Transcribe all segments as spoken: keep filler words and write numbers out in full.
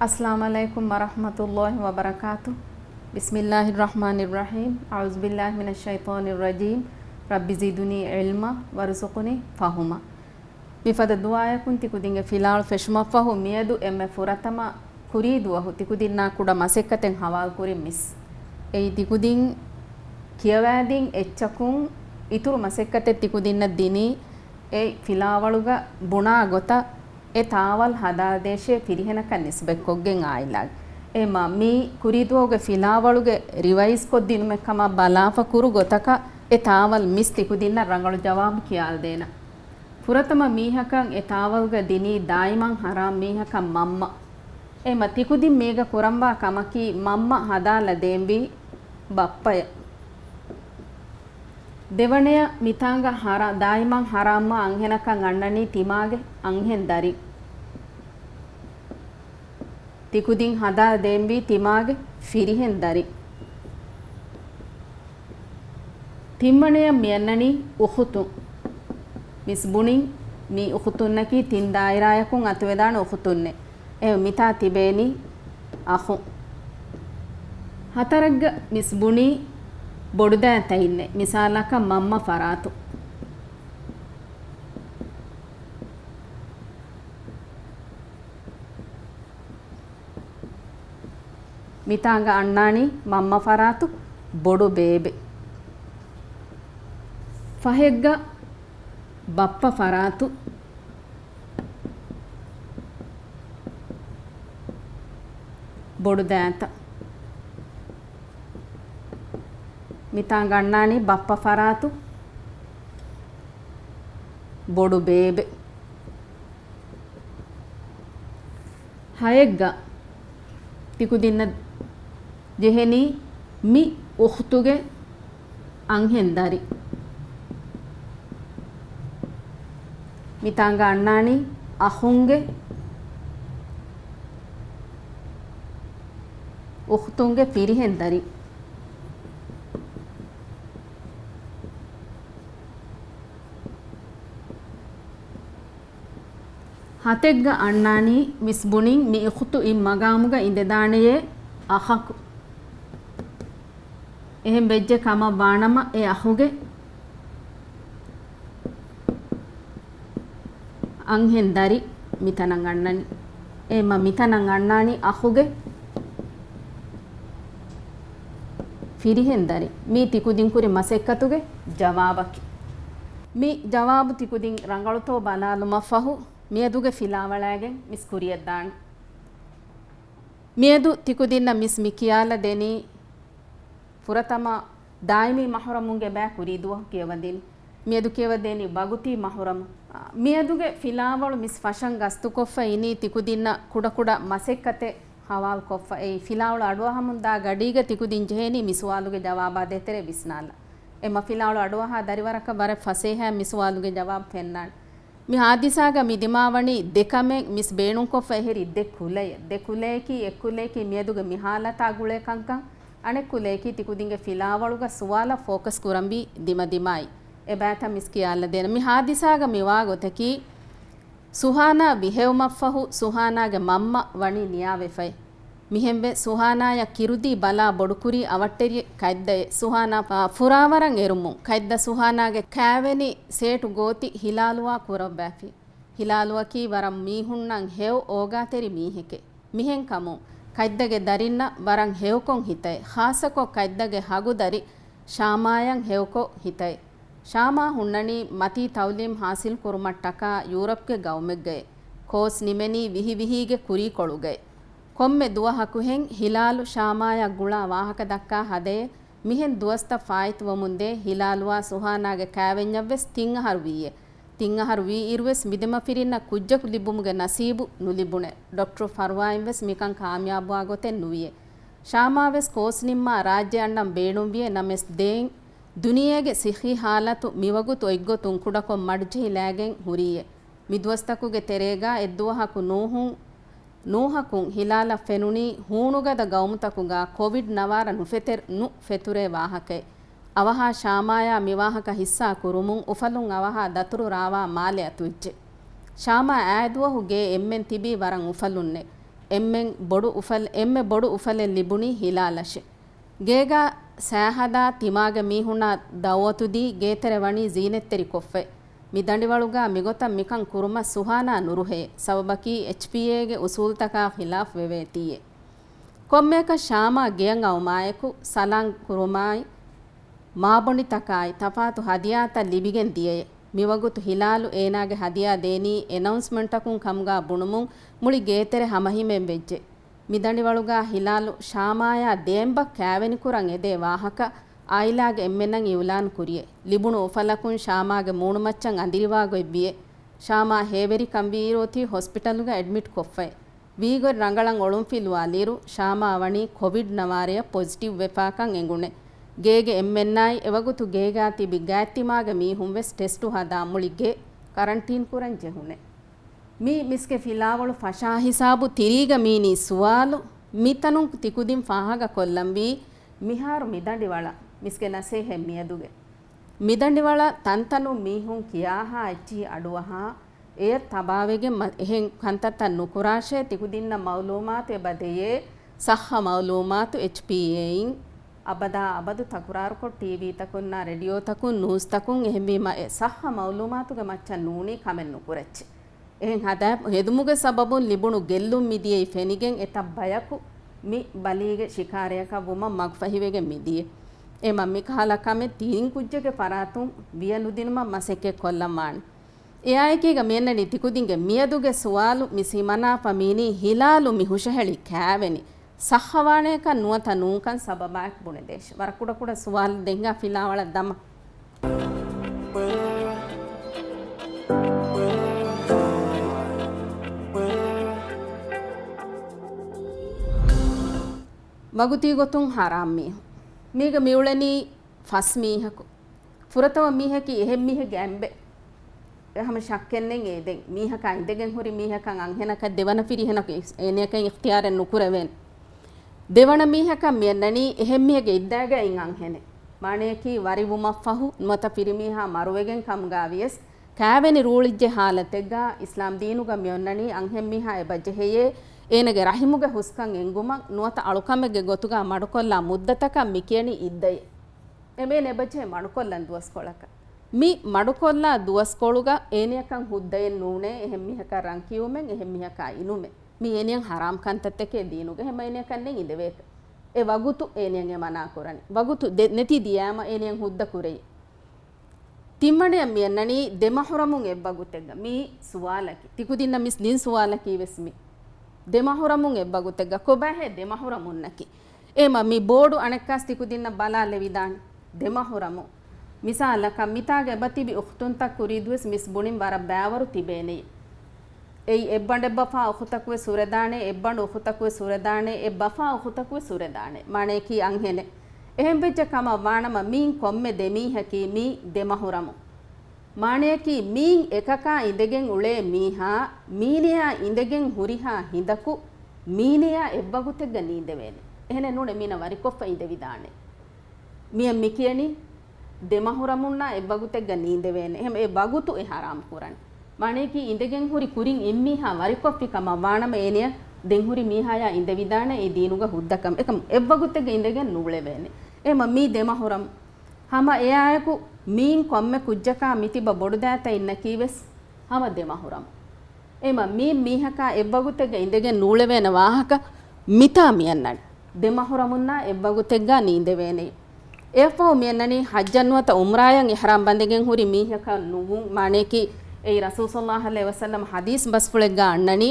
السلام عليكم ورحمة الله وبركاته. بسم الله الرحمن الرحيم. أعوذ بالله من الشيطان الرجيم. رب زدني علما وارزقني فهما. މިފަދަ ދުޢާއަކުން ތިކުދިންގެ ފިލާވަޅު ފެށުމަށްފަހު، މިއަދު އެންމެ ފުރަތަމަ ކުރީ ދުވަހު ތިކުދިންނާ ކުޑަ މަސައްކަތެއް ހަވާލުކުރިން މިސް. އެއީ ތިކުދިން ކިޔަވާދިން އެއްޗަކުން އިތުރު މަސައްކަތެއް ތިކުދިންނަށް ދިނީ އެ ފިލާވަޅުގަ ބުނާ ގޮތަށް އެ ތާވަލް ހަދާދޭށޭ ފިރިހެނަކަށް ނިސްބަތްކޮށްގެން އާއިލާގެ. އެހެންމަ މީ ކުރީދުވަހުގެ ފިލާވަޅުގެ ރިވައިޒްކޮށްދިނުމެއް ކަމަށް ބަލާފަ ކުރު ގޮތަކަށް އެ ތާވަލް މިސް ތިކުދިންނަށް ރަނގަޅު ޖަވާބު ކިޔާލަދޭނަން. ފުރަތަމަ މީހަކަށް އެ ތާވަލްގަ ދިނީ ދާއިމަށް ހަރާން މީހަކަށް މަންމަ. އެހެންމަ ތިކުދިން މީގަ ކުރަންވާ ކަމަކީ މަންމަ ހަދާލަދޭންވީ ބައްޕަޔަށް. ދެވަނަޔަށް މިތާނގަ ހަރާ-، ދާއިމަށް ހަރާންވާ އަންހެނަކަށް އަންނަނީ ތިމާގެ އަންހެން ދަރިން. ތިކުދިން ހަދާ ދޭންވީ ތިމާގެ ފިރިހެން ދަރިން. ތިންވަނަޔަށް މިއަންނަނީ އުޚުތުން. މިސް ބުނިން މި އުޚުތުންނަކީ ތިން ދާއިރާޔަކުން އަތުވެދާނެ އުޚުތުންނެއް. އެ މިތާ ތިބޭނީ އަޚުން. ހަތަރެއްގަ މިސް ބުނީ ބޮޑުދައިތައިންނެއް، މިސާލަކަށް މަންމަ ފަރާތު. މިތާނގަ އަންނާނީ މަންމަ ފަރާތު ބޮޑު ބޭބެ. ފަހެއްގަ ބައްޕަ ފަރާތު ބޮޑު ދައިތަ. މިތާނގަ އަންނާނީ ބައްޕަ ފަރާތު ބޮޑު ބޭބެ. ހައެއްގަ ތިކުދިންނަށް ޖެހެނީ މި އުޚްތުގެ އަންހެން ދަރި. މިތާނގަ އަންނާނީ އަޚުންގެ އުޚްތުންގެ ފިރިހެން ދަރި. ހަތެއްގަ އަންނާނީ މިސް ބުނިން މި އުޚްތު އިން މަގާމުގަ އިނދެދާނެޔޭ އަޚަކު. އެހެން ވެއްޖެ ކަމަށް ވާނަމަ، އެ އަޚުގެ އަންހެން ދަރި މިތަނަށް އަންނަނީ. އެ މަ މިތަނަށް އަންނާނީ އަޚުގެ ފިރިހެން ދަރި. މީ ތިކުދިން ކުރި މަސައްކަތުގެ ޖަވާބަކީ. މި ޖަވާބު ތިކުދިން ރަނގަޅުތޯ ބަލާލުމަށްފަހު، މިއަދުގެ ފިލާވަޅާގެން މިސް ކުރިޔަށްދާނެ. މިއަދު ތިކުދިންނަށް މިސް މި ކިޔާލަ ދެނީ، ފުރަތަމަ ދާއިމީ މަހުރަމުންގެ ބައި ކުރީ ދުވަހު ކިޔަވަދިނީ. މިއަދު ކިޔަވަދޭނީ ވަގުތީ މަހުރަމު. މިއަދުގެ ފިލާވަޅު މިސް ފަށަން ގަސްތުކޮށްފަ އިނީ ތިކުދިންނަށް ކުޑަކުޑަ މަސައްކަތެއް ހަވާލުކޮށްފަ. އެއީ ފިލާވަޅު އަޑުއަހަމުންދާ ގަޑީގަ ތިކުދިން ޖެހޭނީ މި ސުވާލުގެ ޖަވާބާ ދޭތެރޭ ވިސްނާލަ. އެ މަ ފިލާވަޅު އަޑުއަހާ ދަރިވަރަކަށް ވަރަށް ފަސޭހައިން މި ސުވާލުގެ ޖަވާބު ފެންނާނެ. މި ހާދިސާގަ މި ދިމާވަނީ ދެ ކަމެއް މިސް ބޭނުންކޮށްފަ އެހެރީ ދެ ކުލައެއް. ދެ ކުލައަކީ އެއް ކުލައަކީ މިއަދުގެ މި ހާލަތާ ގުޅޭ ކަންކަން، އަނެއް ކުލައަކީ ތިކުދިންގެ ފިލާވަޅުގަ ސުވާލަށް ފޯކަސް ކުރަންވީ ދިމަދިމާއި. އެ ބައިތައް މިސް ކިޔާލަދޭނަން. މި ހާދިސާގަ މިވާ ގޮތަކީ، ސުހާނާ ވިހެއުމަށްފަހު ސުހާނާގެ މަންމަ ވަނީ ނިޔާވެފައި. މިހެންވެ، ސުހާނާޔަށް ކިރުދީ ބަލާ ބޮޑުކުރީ އަވަށްޓެރި ކަތްދައެއް. ސުހާނާ ފާ ފުރާވަރަށް އެރުމުން، ކަތްދަ ސުހާނާގެ ކާވެނި ސޭޓު ގޯތި ހިލާލުއާ ކުރައްވާފި. ހިލާލުއަކީ ވަރަށް މީހުންނަށް ހެޔޮ އޯގާތެރި މީހެކޭ. މިހެންކަމުން، ކަތްދަގެ ދަރިންނަށް ވަރަށް ހެޔޮކޮށް ހިތައެ. ޚާއްޞަކޮށް ކަތްދަގެ ހަގުދަރި ޝާމާޔަށް ހެޔޮކޮށް ހިތައެ. ޝާމާ ހުންނަނީ މަތީ ތައުލީމް ހާސިލް ކުރުމަށްޓަކާ ޔޫރަޕްގެ ގައުމެއްގައި. ކޯސް ނިމެނީ ވިހި ވިހީގެ ކުރީކޮޅުގައި. ކޮންމެ ދުވަހަކުހެން ހިލާލު ޝާމާޔަށް ގުޅާ ވާހަކަ ދައްކާ ހަދައޭ. މިހެން ދުވަސްތައް ފާއިތުވަމުންދޭ ހިލާލުއާ ސުހާނާގެ ކާވެންޏަށްވެސް ތިން އަހަރު ވީއޭ. ތިން އަހަރު ވީއިރުވެސް މިދެމަފިރިންނަށް ކުއްޖަކު ލިބުމުގެ ނަސީބު ނުލިބުނެ. ޑޮކްޓަރު ފަރުވާއިންވެސް މިކަން ކާމިޔާބުވާ ގޮތެއް ނުވިއޭ. ޝާމާވެސް ކޯސް ނިންމާ ރާއްޖެ އަންނަން ބޭނުންވިއޭ ނަމަވެސް ދެއިން ދުނިޔޭގެ ސިއްހީ ހާލަތު މިވަގުތު އޮތްގޮތުން ކުޑަކޮށް މަޑުޖެހިލާގެން ހުރީއޭ. މިދުވަސްތަކުގެ ތެރޭގަ އެއްދުވަހަކު ނޫހުން، ނޫހަކުން ހިލާލަށް ފެނުނީ ހޫނުގަދަ ގައުމުތަކުގަ ކޮވިޑް ނަވާރަ ނުފެތެރ-، ނު ފެތުރޭ ވާހަކައެއް. އަވަހާ ޝާމާޔާ މިވާހަކަ ހިއްސާ ކުރުމުން އުފަލުން އަވަހާ ދަތުރު ރާވާ މާލެ އަތުވެއްޖެ. ޝާމާ އާދުވަހު ގޭ އެންމެން ތިބީ ވަރަށް އުފަލުންނޭ. އެންމެން ބޮޑު އުފަލް، އެންމެ ބޮޑު އުފަލެއް ލިބުނީ ހިލާލަށޭ. ގޭގާ ސައިހަދާ ތިމާގެ މީހުންނާ ދައުވަތުދީ ގޭތެރެ ވަނީ ޒީނަތްތެރި ކޮށްފައި. މި ދަނޑިވަޅުގާ މިގޮތަށް މިކަން ކުރުމަށް ސުހާނާ ނުރުހޭ. ސަބަބަކީ އެޗްޕީއޭގެ އުސޫލުތަކާ ޚިލާފް ވެވޭތީއޭ. ކޮންމެއަކަށް ޝާމާ ގެޔަށް އައުމާއެކު ސަލާން ކުރުމާއި، މާބޮނޑިތަކާއި ތަފާތު ހަދިޔާތައް ލިބިގެން ދިޔައޭ. މިވަގުތު ހިލާލު އޭނާގެ ހަދިޔާ ދޭނީ އެނައުންސްމަންޓަކުން ކަމުގާ ބުނުމުން މުޅި ގޭތެރެ ހަމަހިމޭން ވެއްޖެ. މި ދަނޑިވަޅުގާ ހިލާލު ޝާމާޔާ ދޭންބަ ކާވެނިކުރަން އެދޭ ވާހަކަ އާއިލާގެ އެންމެންނަށް އިއުލާން ކުރިޔޭ. ލިބުނު އުފަލަކުން ޝާމާގެ މޫނުމައްޗަށް އަނދިރިވާގޮތްވިޔޭ. ޝާމާ ހޭވެރިކަންވީއިރު އޮތީ ހޮސްޕިޓަލުގަ އެޑްމިޓް ކޮށްފައި. ވީގޮތް ރަނގަޅަށް އޮޅުންފިލުވާލިއިރު، ޝާމާ ވަނީ ކޮވިޑް ނަވާރަޔަށް ޕޮޒިޓިވް ވެފާކަން އެނގުނެ. ގޭގެ އެންމެންނާއި، އެވަގުތު ގޭގާ ތިބި ގާތްތިމާގެ މީހުން ވެސް ޓެސްޓު ހަދާ މުޅި ގޭ ކަރަންޓީން ކުރަން ޖެހުނެ. މީ މިސްގެ ފިލާވަޅު ފަށާ ހިސާބު ތިރީގަ މީނީ ސުވާލު. މިތަނުން ތިކުދިން ފާހަގަ ކޮށްލަންވީ، މިހާރު މިދަނޑިވަޅަށް މިސްގެ ނަސޭހަތް މިއަދުގެ. މިދަނޑިވަޅަށް ތަންތަނުން މީހުން ކިޔާހާ އެއްޗިހި އަޑުއަހާ، އެޔަށް ތަބާވެގެން މަ-، އެހެން ކަންތައްތައް ނުކުރާށޭ. ތިކުދިންނަށް މައުލޫމާތު އެބަ ދެޔޭ، ސައްހަ މައުލޫމާތު އެޗްޕީއޭއިން އަބަދާ އަބަދު ތަކުރާރުކޮށް، ޓީވީތަކުންނާ ރެޑިއޯތަކުން ނޫސްތަކުން އެހެންވީމަ އެ ސައްހަ މައުލޫމާތުގެ މައްޗަށް ނޫނީ ކަމެއް ނުކުރައްޗޭ. އެހެން ހަދާ ހެދުމުގެ ސަބަބުން ލިބުނު ގެއްލުން މިދިޔައީ ފެނިގެން އެތައް ބަޔަކު މި ބަލީގެ ޝިކާރަޔަކަށް ވުމަށް މަގުފަހިވެގެން މިދިޔަ. އެމަ މިކަހަލަ ކަމެއް ތިން ކުއްޖެއްގެ ފަރާތުން ވިޔަ ނުދިނުމަށް މަސައްކަތް ކޮށްލަން ވާނެ. އެއާއެކީގަ މިއަންނަނީ ތިކުދިންގެ މިއަދުގެ ސުވާލު މި ސިމަނާފަ މީނީ ހިލާލު މި ހުށަހެޅި ކާވެނި ސައްހަވާނެކަން ނުވަތަ ނޫންކަން ސަބަބާއެކު ބުނެދޭށި. ވަރަށް ކުޑަކުޑަ ސުވާލު ދެންގާ ފިލާވަޅަށް ދަމަ. ވަގުތީ ގޮތުން ހަރާމް މީހުން. މީގަ މިއުޅެނީ ފަސް މީހަކު. ފުރަތަމަ މީހަކީ އެހެން މީހެއްގެ އަނބެއް. އެ ހަމަ ޝައްކެއްނެތް އޭ ދެން މީހަކާ އިނދެގެން ހުރި މީހަކަށް އަންހެނަކަށް ދެވަނަ ފިރިހެނަކު އެ-، އޭނަޔަކަށް އިޚްތިޔާރެއް ނުކުރެވޭނެ. ދެވަނަ މީހަކަށް މިއަންނަނީ އެހެން މީހެއްގެ އިއްދާގައި އަންހެނެއް. މާނަޔަކީ ވަރިވުމަށްފަހު ނުވަތަ ފިރިމީހާ މަރުވެގެން ކަމުގާ ވިޔަސް، ކާވެނި ރޫޅިއްޖެ ހާލަތެއްގަ އިސްލާމް ދީނުގަ މިއޮންނަނީ އަންހެންމީހާ އެބަ ޖެހެޔޭ، އޭނަގެ ރަޙިމުގެ ހުސްކަން އެނގުމަށް ނުވަތަ އަޅުކަމެއްގެ ގޮތުގަ މަޑުކޮށްލާ މުއްދަތަކަށް މިކިޔަނީ އިއްދަޔޭ. އެމީހުން އެބަޖެހޭ މަޑުކޮށްލަން ދުވަސްކޮޅަކަށް. މި މަޑުކޮށްލާ ދުވަސްކޮޅުގަ އޭނަޔަކަށް ހުއްދައެއް ނޫނޭ، އެހެން މީހަކަށް ރަން ކިޔުމެއް، އެހެން މީހަކާ އިނުމެއް. މީ އޭނަޔަށް ހަރާމް ކަންތައްތަކޭ ދީނުގަ. އެހެން އޭނަޔަކަށް ނެތް އިނދެވޭކަށް. އެ ވަގުތު އޭނަޔަށް އެ މަނާ ކުރަނީ. ވަގުތު ދެ-، ނެތި ދިޔާމަ އޭނަޔަށް ހުއްދަ ކުރެޔޭ. ތިންވަނަޔަށް މިއަންނަނީ ދެމަހުރަމުން އެއްވަގުތެއްގަ. މީ ސުވާލަކީ. ތިކުދިންނަށް މިސް ދިން ސުވާލަކީ ވެސް މީ. ދެމަހުރަމުން އެއްވަގުތެއްގަ. ކޮބާހޭ ދެމަހުރަމުންނަކީ؟ އެމަ މި ބޯޑު އަނެއްކާސް ތިކުދިންނަށް ބަލާލެވިދާނެ. ދެމަހުރަމުން. މިސާލަކަށް މިތާގަ އެބަތިބި އުޚްތުންތައް ކުރީ ދުވަސް މިސް ބުނިން ވަރަށް ބައިވަރު ތިބޭނެ. އެއީ އެއްބަނޑެއްބަފާ އުޚުތަކުވެސް ހުރެދާނެ، އެއްބަނޑު އުޚުތަކުވެސް ހުރެދާނެ، އެއްބަފާ އުޚުތަކުވެސް ހުރެދާނެ. މާނަޔަކީ އަންހެނެއް. އެހެންވެއްޖެ ކަމަށް ވާނަމަ މީން ކޮންމެ ދެމީހަކީ މީ ދެމަހުރަމުން. މާނަޔަކީ މީން އެކަކާ އިނދެގެން އުޅޭ މީހާ މީނެޔާ އިނދެގެން ހުރިހާ ހިނދަކު މީނެޔާ އެއްވަގުތެއްގަ ނީނދެވޭނެ. އެހެނެއް ނޫނޭ މީނަ ވަރިކޮށްފަ އިނދެވިދާނެ. މިއަށް މިކިޔަނީ ދެމަހުރަމުންނާ އެއްވަގުތެއްގަ ނީނދެވޭނެ. އެހެން އެ ވަގުތު އެ ހަރާމް ކުރަން. މާނަޔަކީ އިނދެގެން ހުރި ކުރިން އިން މީހާ ވަރިކޮށްފި ކަމަށް ވާނަމަ އޭނަޔަށް ދެން ހުރި މީހާޔާ އިނދެވިދާނެ އެ ދީނުގަ ހުއްދަކަމެއް. އެކަމް އެއްވަގުތެއްގަ އިނދެގެން ނޫޅެވޭނެ. އެމަ މީ ދެމަހުރަމް. ހަމަ އެއާއެކު މީން ކޮންމެ ކުއްޖަކާ މިތިބަ ބޮޑުދައިތައް އިންނަކީ ވެސް ހަމަ ދެމަހުރަމް. އެމަ މީން މީހަކާ އެއްވަގުތެއްގަ އިނދެގެން ނޫޅެވޭނެ ވާހަކަ މިތާ މިއަންނަން. ދެމަހުރަމުންނާ އެއްވަގުތެއްގަ ނީނދެވޭނެ. އެއަށްފަހު މިއަންނަނީ ޙައްޖަށް ނުވަތަ ޢުމްރާޔަށް އިޙްރާމް ބަނދެގެން ހުރި މީހަކަށް ނުވުން، މާނަޔަކީ އެއީ ރަސޫލު ޞައްލައްލާހު ޢަލައިހި ވަސައްލަމަ ޙަދީޘް ބަސްފުޅެއްގަ އަންނަނީ،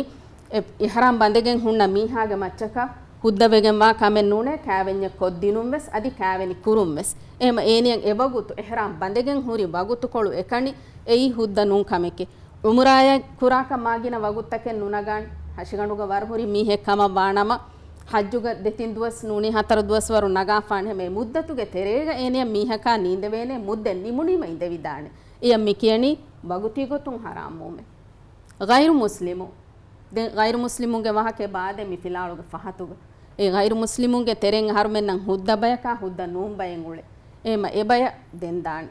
އެ އިޙްރާމް ބަނދެގެން ހުންނަ މީހާގެ މައްޗަކަށް ހުއްދަވެގެންވާ ކަމެއް ނޫނޭ، ކާވެންޏެއް ކޮށްދިނުން ވެސް އަދި ކާވެނި ކުރުން ވެސް. އެހެމަ އޭނިޔަށް އެވަގުތު އިޙްރާމް ބަނދެގެން ހުރި ވަގުތުކޮޅު އެކަނި އެއީ ހުއްދަ ނޫން ކަމެކޭ. ޢުމްރާޔަށް ކުރާކަށް މާގިނަ ވަގުތުތަކެއް ނުނަގާން. ހަށިގަނޑުގަ ވަރު ހުރި މީހެއް ކަމަށް ވާނަމަ، ޙައްޖުގަ ދެތިން ދުވަސް ނޫނީ ހަތަރު ދުވަސް ވަރު ނަގާފާނެ. ހަމަ އެ މުއްދަތުގެ ތެރޭގަ އޭނިޔަށް މީހަކާ ނީނދެވޭނެ، މުއްދަތް ނިމުނީމަ އިނދެވިދާނެ. އެޔަށް މި ކިޔަނީ ވަގުތީ ގޮތުން ޙަރާމްވުމެއް. ޣައިރު މުސްލިމު. ދެން ޣައިރު މުސްލިމުންގެ ވާހަކަ ބާދެ މި ފިލާޅުގެ ފަހަތުގަ. އެ ޣައިރު މުސްލިމުންގެ ތެރެއިން އަހަރުމެންނަށް ހުއްދަ ބަޔަކާ ހުއްދަ ނޫން ބައެއް އުޅެ. އެހެމަ އެ ބަޔަށް ދެން ދާނެ.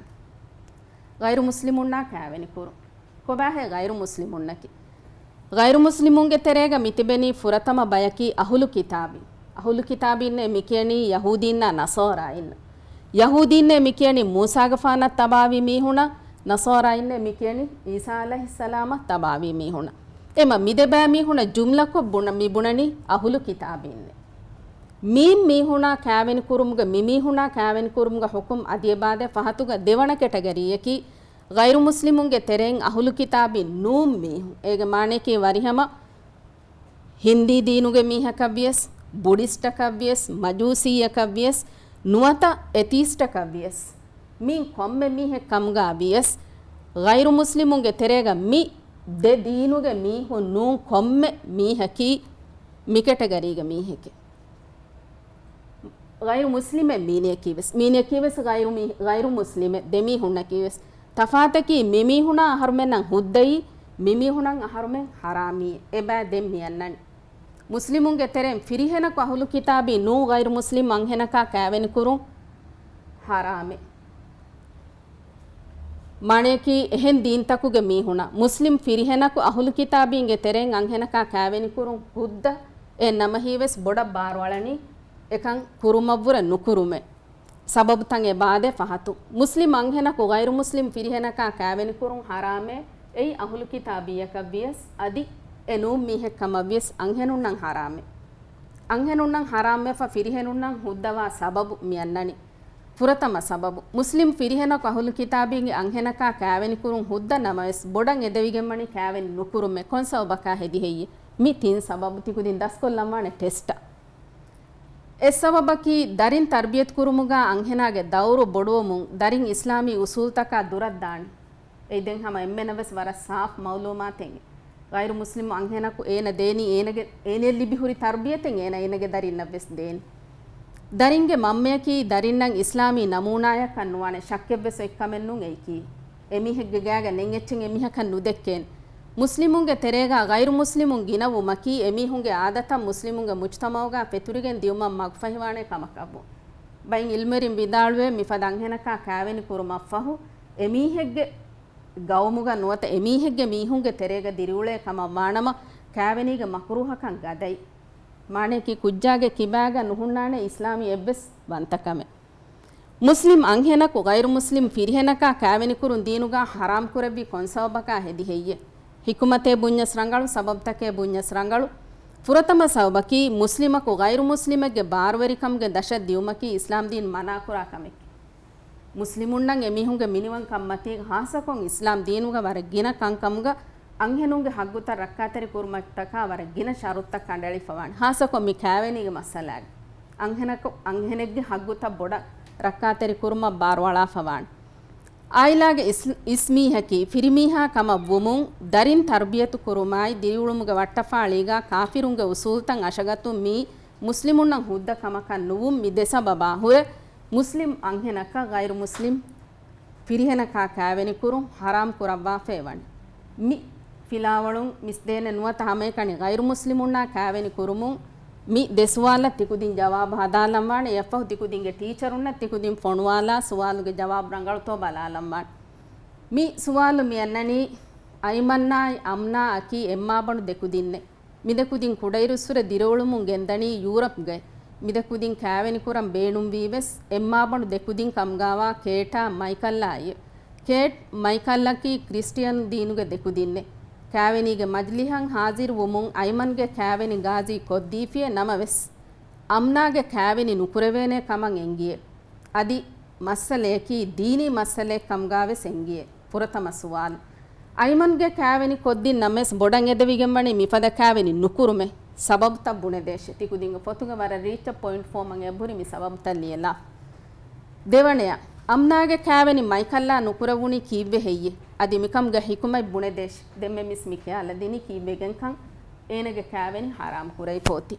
ޣައިރު މުސްލިމުންނާ ކާވެނި ކުރުން. ކޮބާހޭ ޣައިރު މުސްލިމުންނަކީ؟ ޣައިރު މުސްލިމުންގެ ތެރޭގަ މިތިބެނީ ފުރަތަމަ ބަޔަކީ އަހުލު ކިތާބީން. އަހުލު ކިތާބީންނޭ މިކިޔަނީ ޔަހޫދީންނާ ނަޞާރާއިން. ޔަހޫދީންނޭ މިކިޔަނީ މޫސާގެފާނަށް ތަބާވި މީހުންނަށް، ނަޞާރާއިންނޭ މިކިޔަނީ އީސާ ޢަލައިހިއްސަލާމަށް ތަބާވި މީހުންނަށް. އެމަ މިދެބައި މީހުންނަށް ޖުމްލަކޮށް ބުނަ، މި ބުނަނީ އަހުލު ކިތާބީންނޭ. މީން މީހުނާ ކާވެނި ކުރުމުގެ، މި މީހުނާ ކާވެނި ކުރުމުގެ ޙުކުމް އަދި އެބާދޭ ފަހަތުގަ ދެވަނަ ކެޓަގަރީއަކީ، ޣައިރު މުސްލިމުންގެ ތެރެއިން އަހުލު ކިތާބީން ނޫން މީހުން. އޭގެ މާނަޔަކީ ވަރިހަމަ ހިންދީ ދީނުގެ މީހަކަށް ވިޔަސް، ބުޑިސްޓަކަށް ވިޔަސް، މަޖޫސީއަކަށް ވިޔަސް، ނުވަތަ އެތީސްޓަކަށް ވިޔަސް، މިން ކޮންމެ މީހެއް ކަމުގަ ވިޔަސް، ޣައިރު މުސްލިމުންގެ ތެރޭގަ މި ދެ ދީނުގެ މީހުން ނޫން ކޮންމެ މީހަކީ މި ކެޓަގަރީގެ މީހެކޭ. ޣައިރު މުސްލިމެއް މީނެއަކީވެސް، މީނެއަކީވެސް ޣައިރު މީ-، ޣައިރު މުސްލިމެއް، ދެމީހުންނަކީވެސް. ތަފާތަކީ މިމީހުނާ އަހަރުމެންނަށް ހުއްދައީ، މިމީހުނަށް އަހަރުމެން ޙަރާމީ. އެބައި ދެން މިއަންނަނީ. މުސްލިމުންގެ ތެރެއިން ފިރިހެނަކު އަހުލު ކިތާބީ ނޫ ޣައިރު މުސްލިމް އަންހެނަކާ ކާވެނިކުރުން ޙަރާމޭ. މާނަޔަކީ އެހެން ދީންތަކުގެ މީހުނަށް މުސްލިމް ފިރިހެނަކު އަހުލު ކިތާބީންގެ ތެރެއިން އަންހެނަކާ ކާވެނިކުރުން ހުއްދަ، އެ ނަމަހީވެސް ބޮޑަށް ބާރުއަޅަނީ އެކަން ކުރުމަށްވުރެ ނުކުރުމޭ. ސަބަބުތައް އެބާދޭ ފަހަތު. މުސްލިމް އަންހެނަކު ޣައިރު މުސްލިމް ފިރިހެނަކާ ކާވެނިކުރުން ޙަރާމޭ، އެއީ އަހުލު ކިތާބީއަކަށް ވިޔަސް، އަދި އެ ނޫން މީހެއް ކަމަށް ވިޔަސް އަންހެނުންނަށް ޙަރާމޭ. އަންހެނުންނަށް ޙަރާމްވެފަ ފިރިހެނުންނަށް ހުއްދަވާ ސަބަބު މިއަންނަނީ. ފުރަތަމަ ސަބަބު، މުސްލިމް ފިރިހެނަކު އަހުލު ކިތާބީންގެ އަންހެނަކާ ކާވެނިކުރުން ހުއްދަ ނަމަވެސް، ބޮޑަށް އެދެވިގެންވަނީ ކާވެނި ނުކުރުމޭ. ކޮން ސަބަބަކާ ހެދި ހެއްޔޭ؟ މި ތިން ސަބަބު ތިކުދިން ދަސްކޮށްލަންވާނެ ޓެސްޓަށް. އެއް ސަބަބަކީ، ދަރިން ތަރްބިޔަތު ކުރުމުގަ އަންހެނާގެ ދައުރު ބޮޑުވުމުން، ދަރިން އިސްލާމީ އުސޫލްތަކާ ދުރަށް ދާނީ. އެއީ ދެން ހަމަ އެންމެނަށް ވެސް ވަރަށް ސާފް މައުލޫމާތެއް. ޣައިރު މުސްލިމު އަންހެނަކު އޭނަ ދޭނީ އޭނަގެ، އޭނައަށް ލިބި ހުރި ތަރްބިޔަތެއް އޭނަ އޭނަގެ ދަރިންނަށް ވެސް ދޭނީ. ދަރިންގެ މަންމަޔަކީ ދަރިންނަށް އިސްލާމީ ނަމޫނާޔަކަށް ނުވާނެ، ޝައްކެއް ވެސް އޮތްކަމެއް ނޫން އެއީކީ. އެމީހެއްގެ ގާގަ ނެތް އެއްޗެއް އެމީހަކަށް ނުދެއްކޭނެ. މުސްލިމުންގެ ތެރޭގަ ޣައިރު މުސްލިމުން ގިނަވުމަކީ އެމީހުންގެ އާދަތައް މުސްލިމުންގެ މުޖްތަމަޢުގަ ފެތުރިގެން ދިއުމަށް މަގުފަހިވާނެ ކަމަކަށްވުން. ބައިން ޢިލްމުވެރިން ވިދާޅުވޭ، މިފަދަ އަންހެނަކާ ކާވެނި ކުރުމަށްފަހު، އެމީހެއްގެ ގައުމުގަ ނުވަތަ އެމީހެއްގެ މީހުންގެ ތެރޭގަ ދިރިއުޅޭ ކަމަށް ވާނަމަ، ކާވެނީގެ މަކުރޫހަކަން ގަދައި. މާނަޔަކީ ކުއްޖާގެ ކިބާގަ ނުހުންނާނެ އިސްލާމީ އެއްވެސް ވަންތަކަމެއް. މުސްލިމް އަންހެނަކު ޣައިރު މުސްލިމް ފިރިހެނަކާ ކާވެނިކުރުން ދީނުގަ ޙަރާމް ކުރެއްވީ ކޮން ސަބަބަކާ ހެދި ހެއްޔޭ؟ ޙިކުމަތޭ ބުންޏަސް ރަނގަޅު، ސަބަބުތަކޭ ބުންޏަސް ރަނގަޅު. ފުރަތަމަ ސަބަބަކީ، މުސްލިމަކު ޣައިރު މުސްލިމެއްގެ ބާރުވެރިކަމުގެ ދަށަށް ދިއުމަކީ އިސްލާމް ދީން މަނާކުރާ ކަމެކޭ. މުސްލިމުންނަށް އެމީހުންގެ މިނިވަންކަންމަތީގަ، ޚާއްޞަކޮށް އިސްލާމް ދީނުގަ ވަރަށް ގިނަ ކަންކަމުގަ އަންހެނުންގެ ޙައްޤުތައް ރައްކާތެރި ކުރުމަށްޓަކާ ވަރަށް ގިނަ ޝަރުޠުތައް ކަނޑައެޅިފަވާނެ. ޚާއްޞަކޮށް މި ކާވެނީގެ މައްސަލާގަ. އަންހެނަކު، އަންހެނެއްގެ ޙައްޤުތައް ބޮޑަށް ރައްކާތެރި ކުރުމަށް ބާރުއަޅާފަވާނެ. އާއިލާގެ އިސް، އިސް މީހަކީ ފިރިމީހާ ކަމަށް ވުމުން، ދަރިން ތަރްބިޔަތު ކުރުމާއި، ދިރިއުޅުމުގެ ވައްޓަފާޅީގަ ކާފިރުންގެ އުސޫލްތައް އަށަގަތުން މީ މުސްލިމުންނަށް ހުއްދަ ކަމަކަށް ނުވުން މި ދެ ސަބަބާ ހުރެ، މުސްލިމް އަންހެނަކަށް ޣައިރު މުސްލިމް ފިރިހެނަކާ ކާވެނިކުރުން ޙަރާމް ކުރައްވާފައި ވަނީ. މި ފިލާވަޅުން މިސްދޭނެ ނުވަތަ ހަމައެކަނި ޣައިރު މުސްލިމުންނާ ކާވެނި ކުރުމުން މި ދެ ސުވާލަށް ތިކުދިން ޖަވާބު ހަދާލަންވާނެ. އެއަށްފަހު ތިކުދިންގެ ޓީޗަރުންނަށް ތިކުދިން ފޮނުވާލާ ސުވާލުގެ ޖަވާބު ރަނގަޅުތޯ ބަލާލަންވާނެ. މި ސުވާލު މި އަންނަނީ އައިމަންނާއި އަމްނާއަކީ އެއްމާބަނޑު ދެ ކުދިންނޭ. މި ދެ ކުދިން ކުޑައިރުއްސުރެ ދިރިއުޅުމުން ގެންދަނީ ޔޫރަޕްގައި. މި ދެ ކުދިން ކާވެނިކުރަން ބޭނުންވީވެސް އެއްމާބަނޑު ދެ ކުދިން ކަމުގައިވާ ކޭޓާ މައިކަލްއާއި. ކޭޓް މައިކަލްއަކީ ކްރިސްޓިއަނު ދީނުގެ ދެ ކުދިންނޭ. ކާވެނީގެ މަޖްލިހަށް ހާޒިރުވުމުން އައިމަންގެ ކާވެނި ގާޒީ ކޮށްދީފިއޭ ނަމަވެސް، އަމްނާގެ ކާވެނި ނުކުރެވޭނޭ ކަމަށް އެންގިއޭ. އަދި މައްސަލަޔަކީ ދީނީ މައްސަލައެއް ކަމުގައިވެސް އެންގިއޭ. ފުރަތަމަ ސުވާލު. އައިމަންގެ ކާވެނި ކޮށްދިން ނަމަވެސް ބޮޑަށް އެދެވިގެންވަނީ މިފަދަ ކާވެނި ނުކުރުމޭ. ސަބަބުތައް ބުނެދޭށޭ. ތިކުދިންގެ ފޮތުގަ ވަރަށް ރީއްޗަށް ޕޮއިންޓް ފޯމަށް އެބަހުރި މި ސަބަބުތައް ލިޔެލާ. ދެވަނަޔަށް، އަމްނާގެ ކާވެނި މައިކަލްއާ ނުކުރެވުނީ ކީއްވެ ހެއްޔޭ؟ އަދި މިކަމުގެ ޙިކުމަތް ބުނެދޭށޭ. ދެންމެ މިސް މި ކިޔާލަދިނީ ކީއްވެގެންކަން އޭނަގެ ކާވެނި ޙަރާމް ކުރެވިފަ އޮތީ.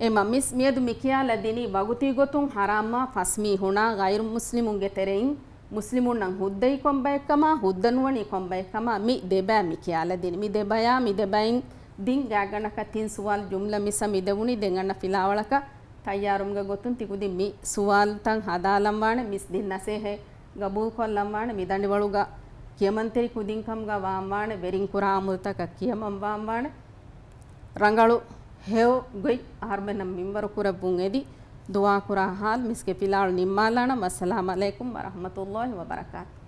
އެމަ މިސް މިއަދު މި ކިޔާލަދިނީ ވަގުތީ ގޮތުން ޙަރާމްވާ ފަސް މީހުނާ ޣައިރު މުސްލިމުންގެ ތެރެއިން މުސްލިމުންނަށް ހުއްދައީ ކޮންބައެއްކަމާ، ހުއްދަ ނުވަނީ ކޮންބައެއްކަމާ މި ދެބައި މި ކިޔާލަދިނީ. މި ދެބަޔާ މި ދެބައިން ދިން ގާތްގަނޑަކަށް ތިން ސުވާލު ޖުމްލަ މިސްއަށް މި ދެވުނީ. ދެން އަންނަ ފިލާވަޅަކަށް ތައްޔާރުވުމުގެ ގޮތުން ތިކުދިން މި ސުވާލުތައް ހަދާލަންވާނެ. މިސް ދިން ނަސޭހަތް ގަބޫލުކޮށްލަންވާނެ. މި ދަނޑިވަޅުގަ ކިޔަމަންތެރި ކުދިން ކަމުގަ ވާންވާނެ، ވެރިން ކުރާ އަމުލުތަކަށް ކިޔަމަން ވާންވާނެ. ރަނގަޅު ހެޔޮ ގޮތް އަހަރުމެންނަށް މިންވަރު ކުރެއްވުން އެދި، ދުޢާ ކުރާ ހާލު މިސްގެ ފިލާޅު ނިންމާލާނަން. ވައްސަލާމް ޢަލައިކުމް ވަރަޙްމަތުﷲި ވަބަރަކާތު.